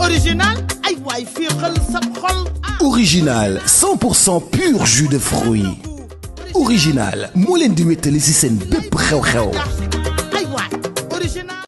original ay waay fii xel sa xol. Original 100% pur jus de fruits. Original moo leen di wéttali ci seen bépp xew-xew. ay waay original.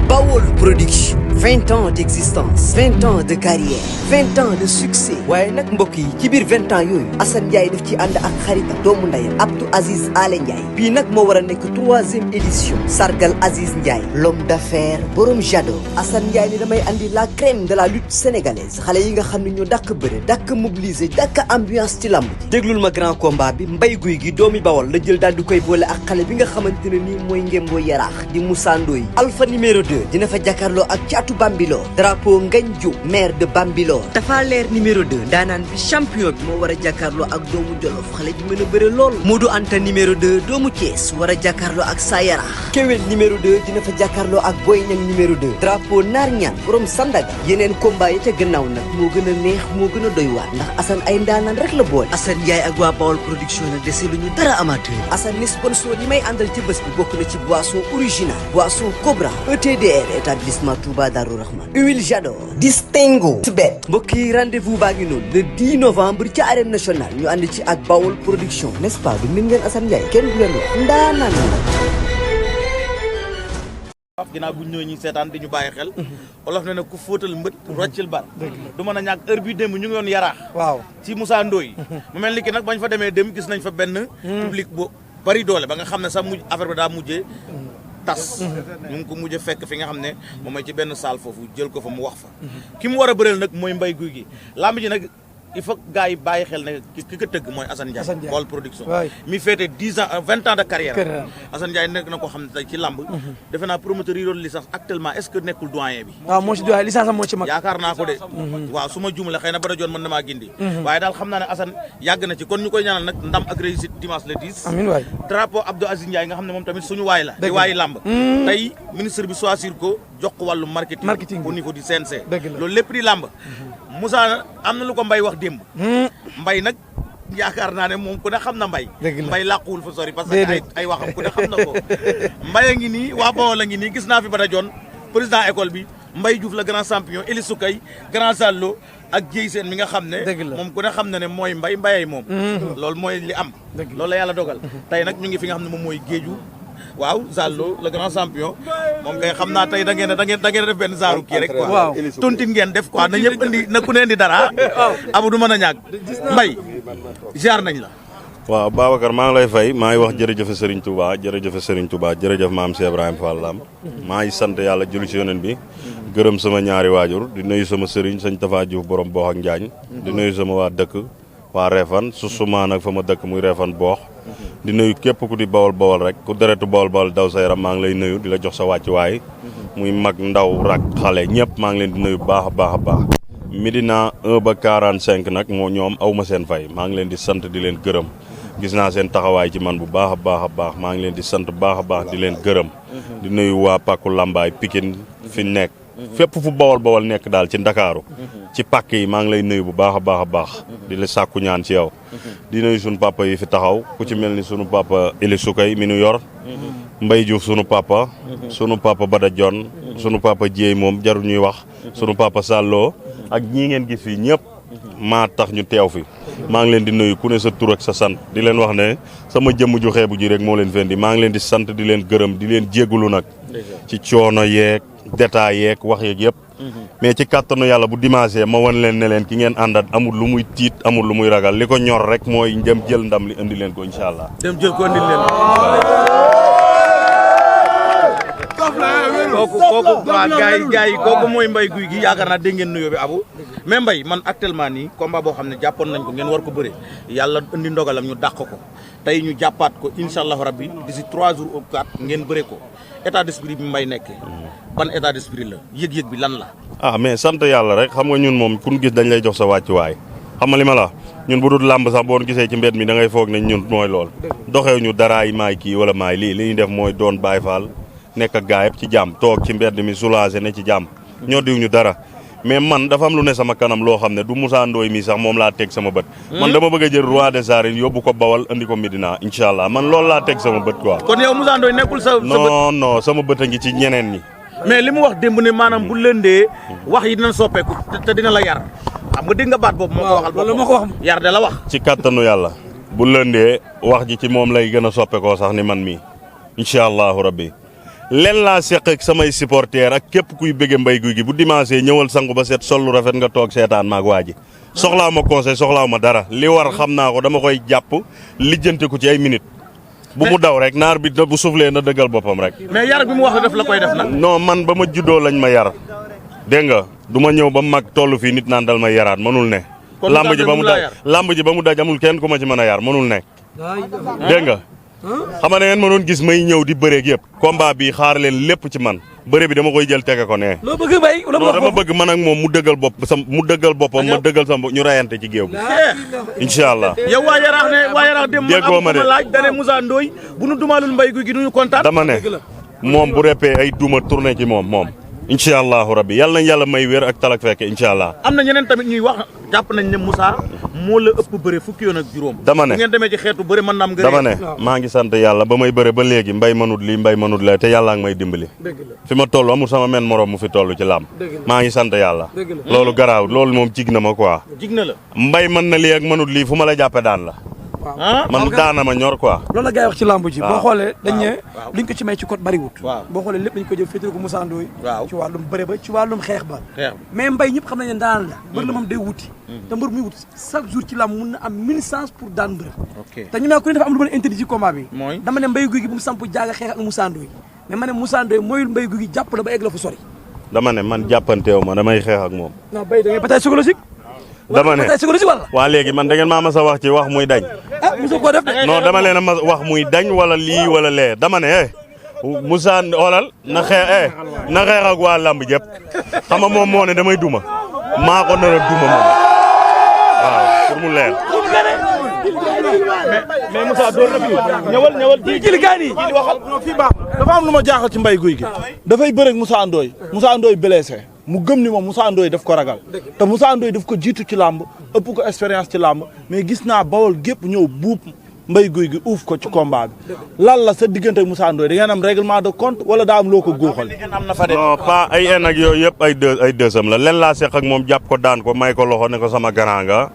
Bawol Production 20 ans d'existence 20 ans de carrière 20 ans de succès waaye nag mbokk yi ci biir 20 ans yooyu Assane Ndiaye daf ci ànd ak xaritam doomu ndeyam Abdou Aziz Ale Ndiaye bii nag moo war a nekk 3e édition sargal Aziz Ndiaye l'homme d'affaires borom Jado Assane Ndiaye ni damay andi la crème de la lutte sénégalaise xale yi nga xam ne ñoo dàkk bëre dàkk mobiliser dàkk ambiance ci lamb ji déglul ma grand combat bi mbay guy gi doomi Bawol la jël daal di koy boole ak xale bi nga xamante ne nii mooy ngémboo yaraax di Moussa Ndoye Alpha numéro 2 dina fa jàkkaarloo ak caatu Bambilor drapeau Ngagne Diop maire de Bambilor dafa leer numéro 2 daanaan bi champion bi moo war a jàkkaarloo ak doomu Jolof xale bi mën a bëre lool Modou Anta numéro 2 doomu Thiès war a jàkkaarloo ak Sayara Kewel numéro 2 dina fa jàkkaarloo ak Boy Niang numéro 2 drapeau Nar Ñaan borom Sandaga yeneen combat yi ca gannaaw nag moo gën a neex moo gën a doy waar ndax Assane ay ndaanaan rek la boole Assane Ndiaye ak waa Bawol production nag dese lu ñu dara amateur Assane ni sponsor yi may àndal ci bés bi bokk na ci boisson original boisson Cobra ETDR établissement Touba Darou Rahman huile Jador Distingo Tibet mbokk yi rendez-vous baa ngi noonu le 10 novembre ci arène nationale ñu ànd ci ak Bawol production n'est-ce pas du min ngeen Assane Ndiaye kenn du leen wax ndaanaan la ginnaaw bu ñu ñëwee ñi seetaan di ñu bàyyi xel olof ne na ku fóotal mbët roccil bar du mën a ñàkk heure bi démb ñu ngi yoon yaraax waaw ci Moussa Ndoye mu mel ni ki nag bañ fa demee dem gis nañ fa benn public bu bari doole ba nga xam ne sax mujj affaire bi daa mujjee tas ñu ngi ko mujj fekk fi nga xam ne moom mooy ci benn salle foofu jël ko fa mu wax fa ki mu war a bëreel nag mooy mbay guy gi lamb ji nag il faut gars yi bàyyi xel ne ki ko tëgg mooy Assane Ndiaye Bawol production mi féete 10 ans 20 ans de carrière Assane Ndiaye nekk na ko xam ne tey ci lamb defe naa promoteur yi doon licence actuellement est-ce que nekkul doyen bi waaw moo ci doyen licence am moo ci mag yaakaar naa ko de waaw su ma juumale xëy na ba joon mën na maa gindi waaye daal xam naa ne Assane yàgg na ci kon ñu koy ñaanal nag ndam ak réussite dimanche le 10 amiin waay drapeau Abdou Aziz Ndiaye nga xam ne moom tamit suñu waay la di waayi lamb tey ministre bi choisir ko jox ko wàllu marketing au niveau du CNC loolu lépp di lamb Moussa am na lu ko Mbay wax démb Mbay nag yaakaar naa ne moom ku ne xam na Mbay Mbay làquwul fa sori parce que ay waxam ku ne xam na ko Mbay a ngi nii waa Bawol a ngi nii gis naa fi ba dajoon président école bi Mbay Diouf la grand champion Eli Soukay grand Sallo ak Jéy Seen mi nga xam ne moom ku ne xam na ne mooy Mbayay moom loolu mooy li am loolu la yàlla dogal tey nag ñu ngi fi nga xam ne moom mooy géeju waaw Zallo le grand champion moom kay xam naa tey da ngeen def benn zaaru kii rek quoi tontin ngeen def quoi na ñëpp indi na ku ne indi dara abu du mën a ñàkk Mbay jaar nañ la waaw Babacar maa ngi lay fay maa ngi wax jërëjëf Serigne Touba jërëjëf maam Cheikh Ibrahima Fall Lam maa ngi sant yàlla julli ci yonent bi gërëm sama ñaari waajur di nuyu sama Serigne sëñ Tafa Diouf borom boox ak Njaañ di nuyu sama waa dëkk waa Réfane susuma nag fa ma dëkk muy Réfane boox di nuyu képp ku di bawol rek ku deretu bawol daw sa yaram maa ngi lay nuyu di la jox sa wàccuwaay muy mag ndaw rak xale ñëpp maa ngi leen di nuyu baax a baax Médina 1 ba 45 nag moo ñoom aw ma seen fay maa ngi leen di sant di leen gërëm gis naa seen taxawaay ci man bu baax a baax maa ngi leen di sant baax a baax di leen gërëm di nuyu waa Pàkku Lambaay Pikine fi nekk fépp fu bawol nekk daal ci Ndakaaru ci pàkk yi maa ngi lay nuyu bu baax a baax di la sàkku ñaan ci yow di nuyu sunu papa yi fi taxaw ku ci mel ni sunu papa Eli Soukay mi nu yor Mbay Diouf sunu papa Bada Dione sunu papa Jéey moom jarul ñuy wax sunu papa Sallo ak ñii ngeen gis fii ñëpp maa tax ñu teew fi maa ngi leen di nuyu ku ne sa tur ak sa sant di leen wax ne sama jëmm ju xeebu ji rek moo leen fendi maa ngi leen di sant di leen gërëm di leen jégalu nag ci coono yeeg détail yeeg wax yeeg yëpp mais ci kàttanu yàlla bu dimanche ma wan leen ne leen ki ngeen àndat amul lu muy tiit amul lu muy ragal li ko ñor rek mooy dem jël ndam li indi leen ko incha allah. dem jël ko indi leen kooku waa gars yi kooku mooy Mbay guy gi yaakaar naa dégg ngeen nuyoo bi abu mais Mbay man actuellement nii combat boo xam ne jàppoon nañ ko ngeen war ko bëre yàlla indi ndogalam ñu dàq ko tey ñu jàppaat ko incha allah rabbi d'ici 3 jours ou 4 ngeen bëre ko état d'esprit bi Mbay nekk ban état d'esprit la yëg-yëg bi lan la mais sant yàlla rek xam nga ñun moom ku ñu gis dañ lay jox sa wàccuwaay xam nga li ma la ñun bu dul làmb sax boo gisee ci mbedd mi da ngay foog ne ñun mooy lool doxew ñu daraay maay kii wala maay lii li ñuy def mooy doon Baay Faal nekk ak gaa yëpp ci jàmm toog ci mbedd mi soulagé ne ci jàmm ñoo diw ñu dara mais man dafa am lu ne sama kanam loo xam ne du Moussa Ndoye mi sax moom laa teg sama bët man dama bëgg a jël roi des arènes yóbbu ko Bawal andi ko Médina incha allah man loolu laa teg sama bët quoi kon yow Moussa Ndoye nekkul sa non sama bët a ngi ci ñeneen ñi mais li mu wax démb ne maanaam bu lëndee wax yi dina soppeeku te dina la yar xam nga dégg nga baat boobu moo ko waxal loolu moo ko wax yar de la wax ci kattanu yàlla bu lëndee wax ji ci moom lay gën a soppeekoo sax ni man mii incha allahu rabbi len laa seq ak samay supporters ak képp kuy bëgge Mbaye Gouy Gui bu dimanche ñëwal sangu ba set sol lu rafet nga toog seetaan maag waa ji soxlaaw ma conseil soxlaaw ma dara li war xam naa ko dama koy jàpp lijjante ko ci ay minutes bu mu daw rek naar bi bu suuflee na dëggal boppam rek. mais yar bi mu wax def la koy def nag. non man ba ma juddoo lañ ma yar dégg nga du ma ñëw ba mag toll fii nit naan dal may yaraat mënul ne. lamb ji ba mu daj amul kenn ku ma ci mën a yar mënul nekk dégg nga. xam nga ngeen ma doon gis may ñëw di bëreeg yëpp combat bi xaar leen lépp ci man bëre bi dama koy jël tege ko ne. loo bëgg bay non dama bëgg man ak moom mu dëggal boppam ma dëggal sama ñu rayante ci géew bi incha allah. yow waa Yaraax dem déggoo ma de laaj dane Moussa Ndoye bu nu dumaalul Mbaye Gouy Gui duñu kontaan. dama ne moom bu repee ay duma tourné ci moom incha allahu rabbi yàlla nañ yàlla may wér ak talak fekke incha allah. am na ñeneen tamit ñuy wax jàpp nañ ne Moussa moo la ëpp bëre fukki yoon ak juróom. dama ne bu ngeen demee ci xeetu bëre mën naam nga dama ne maa ngi sant yàlla ba may bëre ba léegi mbay mënut lii mbay mënut la te yàlla ngi may dimbali. fi ma toll amul sama men morom mu fi toll ci làmb. maa ngi sant yàlla. loolu garaaw loolu moom jig na ma quoi. jig na la mbay mën na lii ak mënut lii fu ma la jàppe daan la. man daana ma ñor quoi. loolu la gars yi wax ci lamb ji boo xoolee dañ ne liñ ko ci may ci code bariwut boo xoolee lépp dañ ko jël féetale ko Moussa Ndoye ci wàllum bëre ba ci wàllum xeex ba mais mbay ñëpp xam nañ ne daan la mbër la moom day wuti te mbër muy wuti chaque jour ci lamb mun na am 1000 chance pour daan mbër te ñu ku ne dafa am lu mën a interdit ci combat bi dama ne Mbaye Gouy Gui bu mu samp jaaga xeex ak Moussa Ndoye mais ma ne Moussa Ndoye mooyul Mbaye Gouy Gui jàpp la ba egg la fu sori dama ne man jàppanteew ma damay xeex ak moom non bay da ngay bataille psychologique dama ne wala waa léegi man da ngeen maa mas a wax ci wax muy dañ mosoo koo def de non dama leen a mas wax muy dañ wala lii wala lee dama ne Moussa xoolal na xeex ak waa lamb jëpp xam nga moom moo ne damay duma maa ko nar a duma moom waaw pour mu leer mais Moussa door na fi ñëwal jili gaan yi waxal fii baax dafa am lu ma jaaxal ci Mbaye Gouy Gui dafay bëreeg Moussa Ndoye blessé mu gëm ni moom Moussa Ndoye daf ko ragal te Moussa Ndoye daf ko jiitu ci làmb ëpp ko expérience ci làmb mais gis naa Bawol gépp ñëw buub Mbaye Gouy Gui uuf ko ci combat bi lan la sa diggante ak Moussa Ndoye da ngeen am règlement de compte wala daa am loo ko góoxal non pas ay en ak yooyu yëpp ay dësam la len laa seq ak moom jàpp ko daan ko may ko loxo ne ko sama grand nga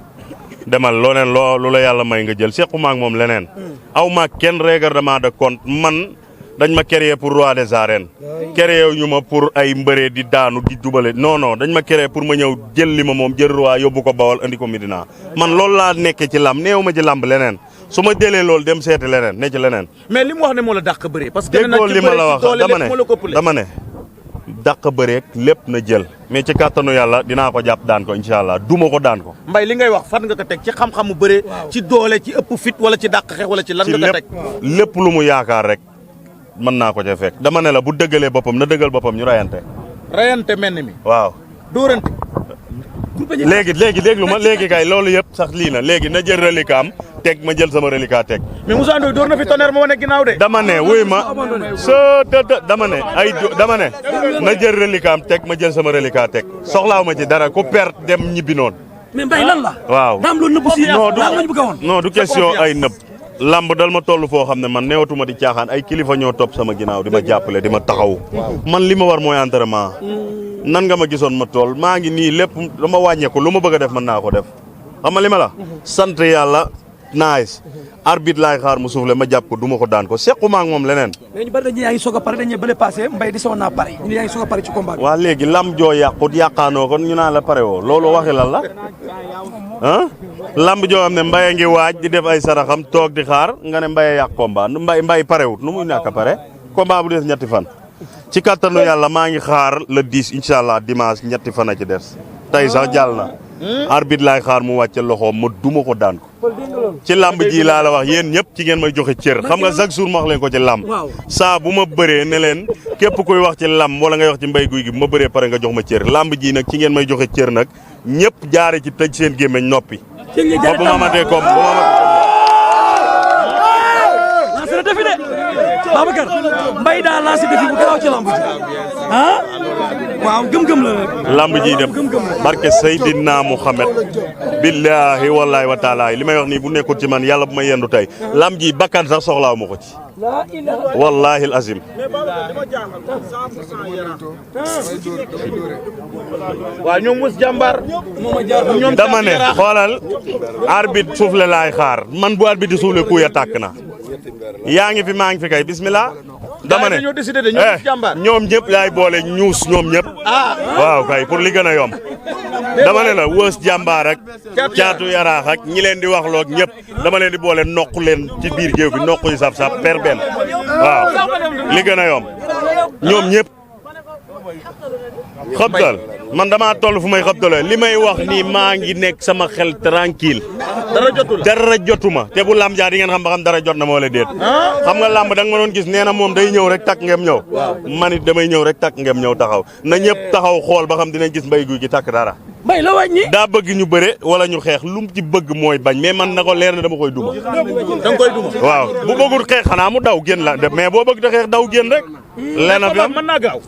demal lu la yàlla may nga jël sequma ak moom leneen aw ma kenn règlement de compte man dañ ma créé pour roi des arènes créé ñu ma pour ay mbëree di daanu di dubale non dañ ma créé pour ma ñëw jël li ma moom jël roi yóbbu ko Bawol andi ko Medina man loolu laa nekkee ci làmb néew ma ci làmb leneen su ma jëlee loolu dem seeti leneen ne ci leneen. mais li mu wax ne moo la dàq bëree parce que déggoo li ma la wax dama ne dàq bëreek lépp na jël mais ci kàttanu yàlla dinaa ko jàpp daan ko incha allah duma ko daan ko. Mbaye li ngay wax fan nga ko teg ci xam-xamu bëree ci doole ci ëpp fit wala ci dàq xeex wala ci lan nga ko teg lépp lu mu yaakaar rek mën naa ko ca fekk dama ne la bu dëggalee boppam na dëggal boppam ñu rayante mel ni mi waaw dóorante léegi déglu ma léegi kay loolu yëpp sax lii na léegi na jël reliquat am teg ma jël sama reliquat teg mais Moussa Ndoye door na fi tonnerre moo ne ginnaaw de dama ne wuy ma dama ne na jël reliquat am teg ma jël sama reliquat teg soxlaaw ma ci dara ku perte dem ñibbi noonu mais Mbaye lan la waaw daam loolu nëbb si non du question ay nëbb lamb dal ma toll foo xam ne man neewatuma di caaxaan ay kilifa ñoo topp sama ginnaaw di ma jàppale di ma taxaw man li ma war mooy entraînement nan nga ma gisoon ma tool maa ngi nii lépp dama wàññeeku lu ma bëgg a def mën naa ko def xam nga li ma la sant yàlla nice arbitre laay xaar mu soufflé ma jàpp ko du ma ko daan ko sequma ak moom leneen mais ñu bari dañu yaa ngi soog a pare dañu bële passé Mbaye di soog naa pare ñu yaa ngi soog a pare ci combat bi waa léegi lamb joo yàqut yàqaanoo kon ñu naan la pare woo loolu waxi lan la lamb joo xam ne Mbaye ngi waaj di def ay saraxam toog di xaar nga ne Mbaye yàq combat Mbaye parewut nu muy ñàkk a pare combat bu des ñetti fan ci kattanu yàlla maa ngi xaar le 10 incha allah dimanche ñetti fan a ci des tey sax jàll na arbitre laay xaar mu wàcce loxoom ma duma ko daan ko ci lamb ji laa la wax yéen ñëpp ci ngeen may joxe cër xam nga chaque jour ma wax leen ko ci lamb saa bu ma bëree ne leen képp koy wax ci lamb wala ngay wax ci Mbaye Gouy Gui bu ma bëree pare nga jox ma cër lamb ji nag ci ngeen may joxe cër nag ñëpp jaare ci tëj seen gémmeñ noppi bu ma matee comme lancé na défi de Babacar Mbaye daa lancé défi bu garaaw ci lamb ji waaw gëm-gëm la lamb ji dem barke Seydina Muhammad billahi wallahi wa taala li may wax nii bu nekkul ci man yàlla bu ma yendu tey lamb ji bakkan sax soxlaawu ma ko ci wallahi al azim waaw ñoom mus jàmbaar dama ne xoolal arbitre soufflé laay xaar man bu arbitre di soufflé ku ya tàkk na yaa ngi fi maa ngi fi kay bismillah dama ne ñoom ñëpp laay boole ñuus ñoom ñëpp waaw kay pour li gën a yomb dama ne la wës jàmbaar ak caatu yaraax ak ñi leen di wax loog ñëpp dama leen di boole nokk leen ci biir géew bi nokk yu saf-saf per benn waaw li gën a yomb ñoom ñëpp xabtal man damaa toll fu may xabtalee li may wax nii maa ngi nekk sama xel tranquille dara jotuma te bu lamb jaa di ngeen xam ba xam dara jot na ma wala déet xam nga lamb da nga ma doon gis nee na moom day ñëw rek takk ngem ñëw man it damay ñëw rek takk ngem ñëw taxaw na ñëpp taxaw xool ba xam dinañ gis Mbaye Gouy Gui takk dara Mbaye la wàññi daa bëgg ñu bëre wala ñu xeex lu mu ci bëgg mooy bañ mais man na ko leer na dama koy duma danga koy duma waaw bu bëggul xeex xanaa mu daw génn la mais boo bëgg te xeex daw génn rek leena fi am mën naa gaaw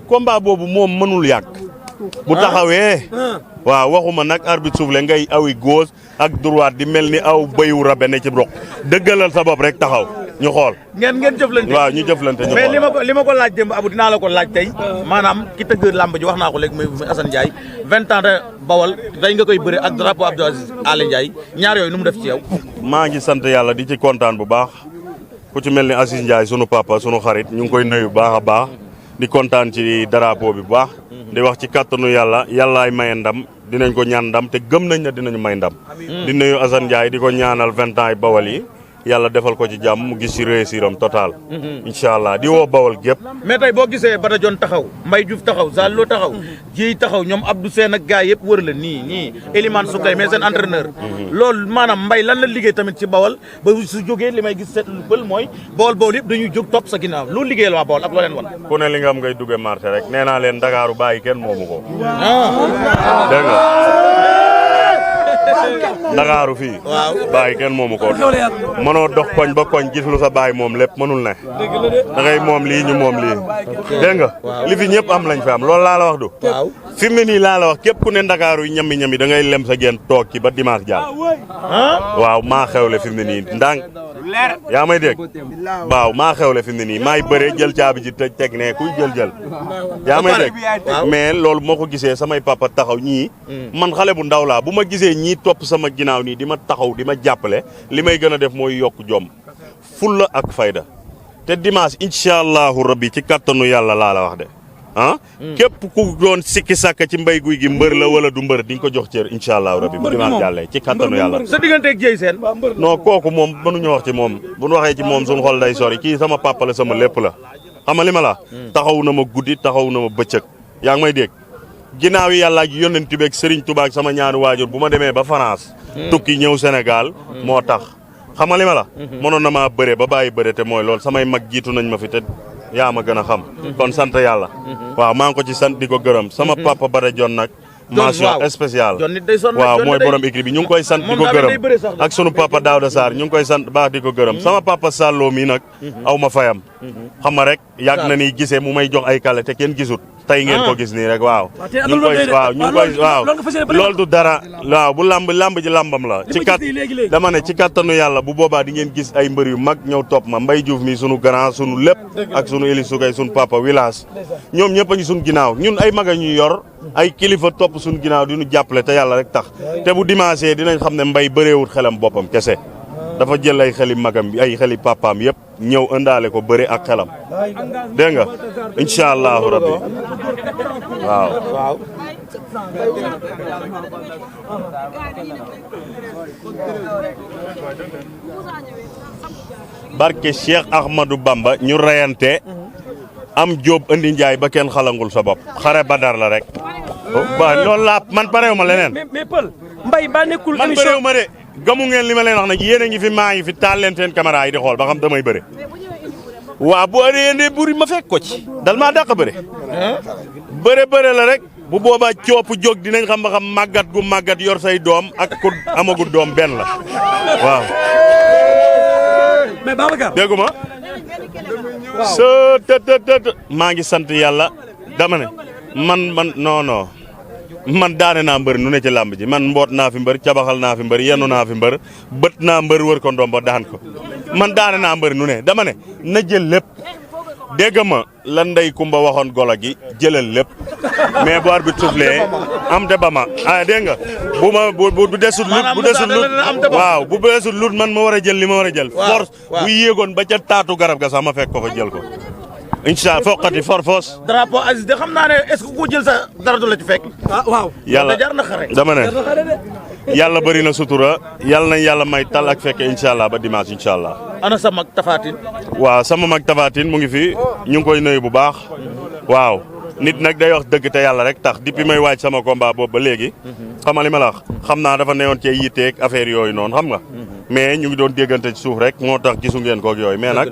combat boobu moom mënul yàgg bu taxawee waaw waxuma nag arbitre soufflé ngay awi gauche ak droite di mel ni aw béyu rabe ne ci roq dëggalal sa bopp rek taxaw ñu xool ngeen jëflante waaw ñu jëflante ñu mais li ma ko laaj démb Abou dinaa la ko laaj tey maanaam ki tëgg làmb ji wax naa ko léegi muy Assane Ndiaye 20 ans de Bawal tey nga koy bëre ak drapeau Abdou Aziz Aly Ndiaye ñaar yooyu nu mu def ci yow maa ngi sant yàlla di ci kontaan bu baax ku ci mel ni Aziz Ndiaye sunu papa sunu xarit ñu ngi koy nuyu baax a baax di kontaan ci drapeau bi bu baax di wax ci kàttanu yàlla yàllaay maye ndam dinañ ko ñaan ndam te gëm nañ ne dinañu may ndam di nuyu Assane Ndiaye di ko ñaanal 20 ans yi Bawal yi yàlla defal ko ci jàmm mu gis ci réussir am total incha allah di woo Bawal gépp mais tey boo gisee Bada Dione taxaw Mbaye Diouf taxaw Zallo taxaw Dieye taxaw ñoom Abdou Sène ak gars yëpp wër la nii Elimane Soukay mais seen entraîneur loolu maanaam Mbaye lan la liggéey tamit ci Bawal ba su jógee li may gis seet lu bël mooy Bawal yëpp dañuy jóg topp sa ginnaaw loolu liggéeyal waa Bawal ak loo leen wan ku ne li nga am ngay duggee marché rek nee naa leen Ndakaaru bàyyi kenn moomu ko dégg nga Ndakaaru fii bàyyi kenn moomu ko mënoo dox koñ ba koñ gis lu sa bàyyi moom lépp mënul ne da ngay moom lii ñu moom lii dégg nga li fi ñëpp am lañ fi am loolu laa la wax du fi mu ne nii laa la wax képp ku ne Ndakaaru yi ñami da ngay lem sa génn toog ci ba dimanche jàll waaw maa xewle fi mu ne nii ndànk yaa may dégg waaw maa xewle fi mu ne nii maay bëre jël caabi ji tëj teg ne kuy jël yaa may dégg mais loolu moo ko gisee samay papa taxaw ñii man xale bu ndaw laa bu ma gisee ñii topp sama ginnaaw nii di ma taxaw di ma jàppale li may gën a def mooy yokk jom fulla ak fayda te dimanche incha allahu rabbi ci kattanu yàlla laa la wax de képp ku doon sikki sàkk ci Mbaye Gouy Gui mbër la wala du mbër di nga ko jox cër incha allahu rabbi bu dimanche jàllee ci kattanu yàlla sa digganteeg Dieye Sène non kooku moom mënuñu wax ci moom bu ñu waxee ci moom suñu xol day sori kii sama papa la sama lépp la xam nga li ma la taxaw na ma guddi taxaw na ma bëccëg yaa ngi may dégg ginnaaw yi yàlla ak yonent bi ak Serigne Touba ak sama ñaari waajur bu ma demee ba France tukki ñëw Sénégal moo tax xam nga li ma la mënoon na maa bëre ba bàyyi bëre te mooy loolu samay mag jiitu nañ ma fi te yaa ma gën a xam kon sant yàlla waaw maa ngi ko ci sant di ko gërëm sama papa Bada Dione nag mention spéciale waaw mooy borom écrit bi ñu ngi koy sant di ko gërëm ak sunu papa Daouda Sarr ñu ngi koy sant baax di ko gërëm sama papa Sallo mi nag aw ma fayam xam nga rek yàgg na ni gisee mu may jox ay kale te kenn gisut tey ngeen ko gis nii rek waaw ñu ngi koy waaw loolu du dara waaw bu lamb ji lambam la ci kat dama ne ci kattanu yàlla bu boobaa di ngeen gis ay mbër yu mag ñëw topp ma Mbaye Diouf mi sunu grand sunu lépp ak sunu Eli Soukay sunu papa village ñoom ñëpp a ngi sunu ginnaaw ñun ay mag a ñuy yor ay kilifa topp sunu ginnaaw di ñu jàppale te yàlla rek tax te bu dimanche dinañ xam ne Mbaye bëreewut xelam boppam kese dafa jël ay xeli magam bi ay xeli papaam yëpp ñëw ëndaale ko bëre ak xelam dégg nga incha allahu rabbi waaw barke Cheikh Ahmadou Bamba ñu reyante am jóob andi njaay ba kenn xalangul sa bopp xare Badar la rek ba loolu laa man pareewu ma leneen mais Pël Mbaye ba nekkul man pareewu ma de gamu ngeen li ma leen wax nag yéen a ngi fi maa ngi fi taal leen seen caméra yi di xool ba xam damay bëre waaw bu ëndee buri ma fekk ko ci dal maa dàq bëre la rek bu boobaa coop jóg dinañ xam ba xam màggat gu màggat yor say doom ak ku amagul doom benn la waaw. mais Babacar déggu ma maa ngi sant yàlla dama ne man non man daane naa mbër nu ne ci làmb ji man mboot naa fi mbër cabaxal naa fi mbër yenu naa fi mbër bët naa mbër wër ko ndomba daan ko man daane naa mbër nu ne dama ne na jël lépp dégg ma la ndey kumba waxoon golo gi jëlal lépp mais bu arbitre soufflé am te ba ma dégg nga bu desul lut waaw bu desul lut man ma war a jël li ma war a jël force bu yéegoon ba ca taatu garab ga sax ma fekk ko fa jël ko incha allah foqati force. drapeau Aziz de xam naa ne est-ce que ku jël sa dara du la ci fekk. waaw. yàlla jar na xare. dama ne yàlla bëri na sutura yàlla nañ yàlla may tal ak fekke incha allah ba dimanche incha allah. ana sa mag Tafatine. waaw sama mag Tafatine mu ngi fi ñu ngi koy nuyu bu baax. waaw nit nag day wax dëgg te yàlla rek tax depuis may waaj sama combat boobu ba léegi. xam nga li ma la wax xam naa dafa newoon cee yitteeg affaire yooyu noonu xam nga. mais ñu ngi doon déggante ci suuf rek moo tax gisu ngeen koog yooyu mais nag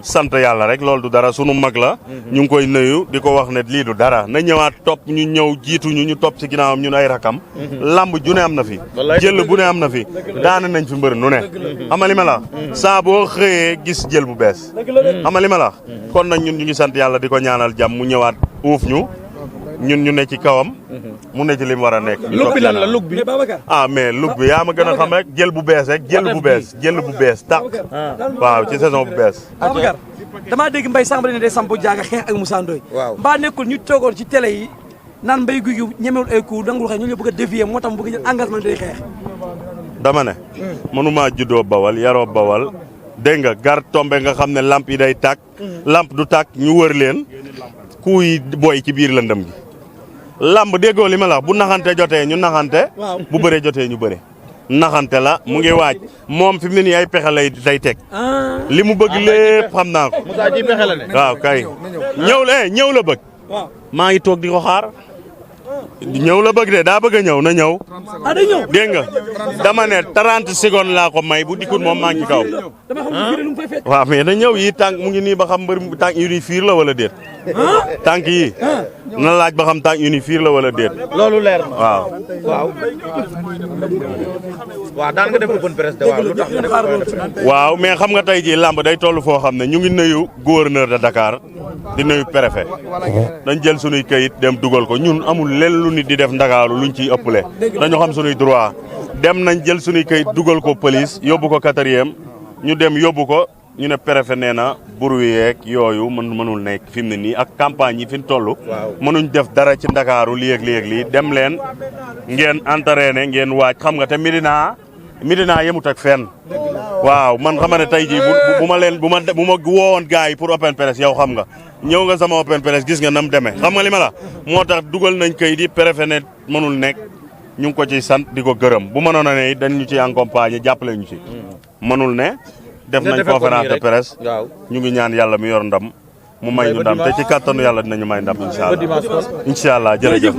sant yàlla rek loolu du dara sunu mag la ñu ngi koy nuyu di ko wax ne lii du dara na ñëwaat topp ñu ñëw jiituñu ñu topp ci ginnaawam ñun ay rakam lamb ju ne am na fi jël bu ne am na fi daane nañ fi mbër nu ne xama li ma la saa boo xëyee gis jël bu bees xama li ma la kon nag ñun ñu ngi sant yàlla di ko ñaanal jàmm mu ñëwaat uuf ñu ñun ñu ne ci kawam mu ne ci li mu war a nekk. lug bi lan la lug bi. mais lug bi yaa ma gën a xam rek jël bu bees rek jël bu bees tax waaw ci saison bu bees. Babacar damaa dégg Mbaye Samb ne day samp jaaga xeex ak Moussa Ndoye. waaw mbaa nekkul ñu toogoon ci télé yi naan Mbaye Gouye Gui ñemewul ay coups dangul xeex ñu ñu bëgg a dévier moo tax mu bëgg a jël engagement day xeex. dama ne. mënumaa juddoo bawal yaroo bawal dégg nga gar tombe nga xam ne lamp yi day tàkk. lamp du tàkk ñu wër leen ku yi booy ci biir lëndëm gi. lamb déggoo li ma la bu naxante jotee ñu naxante bu bëree jotee ñu bëre naxante la mu ngi waaj moom fi mu ne nii ay pexe lay day teg li mu bëgg lépp xam naa ko Moussa ji pexe la ne waaw kay ñëw la bëgg maa ngi toog di ko xaar ñëw la bëgg de daa bëgg a ñëw na ñëw dégg nga dama ne 30 secondes laa ko may bu dikkut moom maa ngi ci kaw waaw mais na ñëw yi tànk mu ngi nii ba xam mbër tànk yu ni fiir la wala déet tànk yi na laaj ba xam tànk yu ni fiir la wala déet loolu leer na waaw daan nga def open press de waaw lu tax nga def waaw mais xam nga tey jii làmb day toll foo xam ne ñu ngi nuyu gouverneur de Dakar di nuyu préfet dañ jël sunuy kayit dem dugal ko ñun amul leen lu nit di def Ndakaaru luñ ciy ëppale dañu xam sunuy droit dem nañ jël sunuy kayit dugal ko police yóbbu ko 4e ñu dem yóbbu ko ñu ne préfet nee na bruit yeeg yooyu mënul nekk fi mu ne nii ak campagne yi fi mu toll mënuñ def dara ci Ndakaaru lii dem leen ngeen entraîné ngeen waaj xam nga te Médina yemut ak fenn waaw man xam ne tey jii bu ma woowoon gars yi pour open press yow xam nga ñëw nga sama open press gis nga nam demee xam nga li ma la moo tax dugal nañ kayit yi préfet ne mënul nekk ñu ngi ko ciy sant di ko gërëm bu mënoon a ne dañ ñu ci accompagner jàppale ñu ci mënul ne def nañ conférence de presse ñu ngi ñaan yàlla mi yor ndam mu may ñu ndam te ci kàttanu yàlla dinañu may ndam incha allah jërëjëf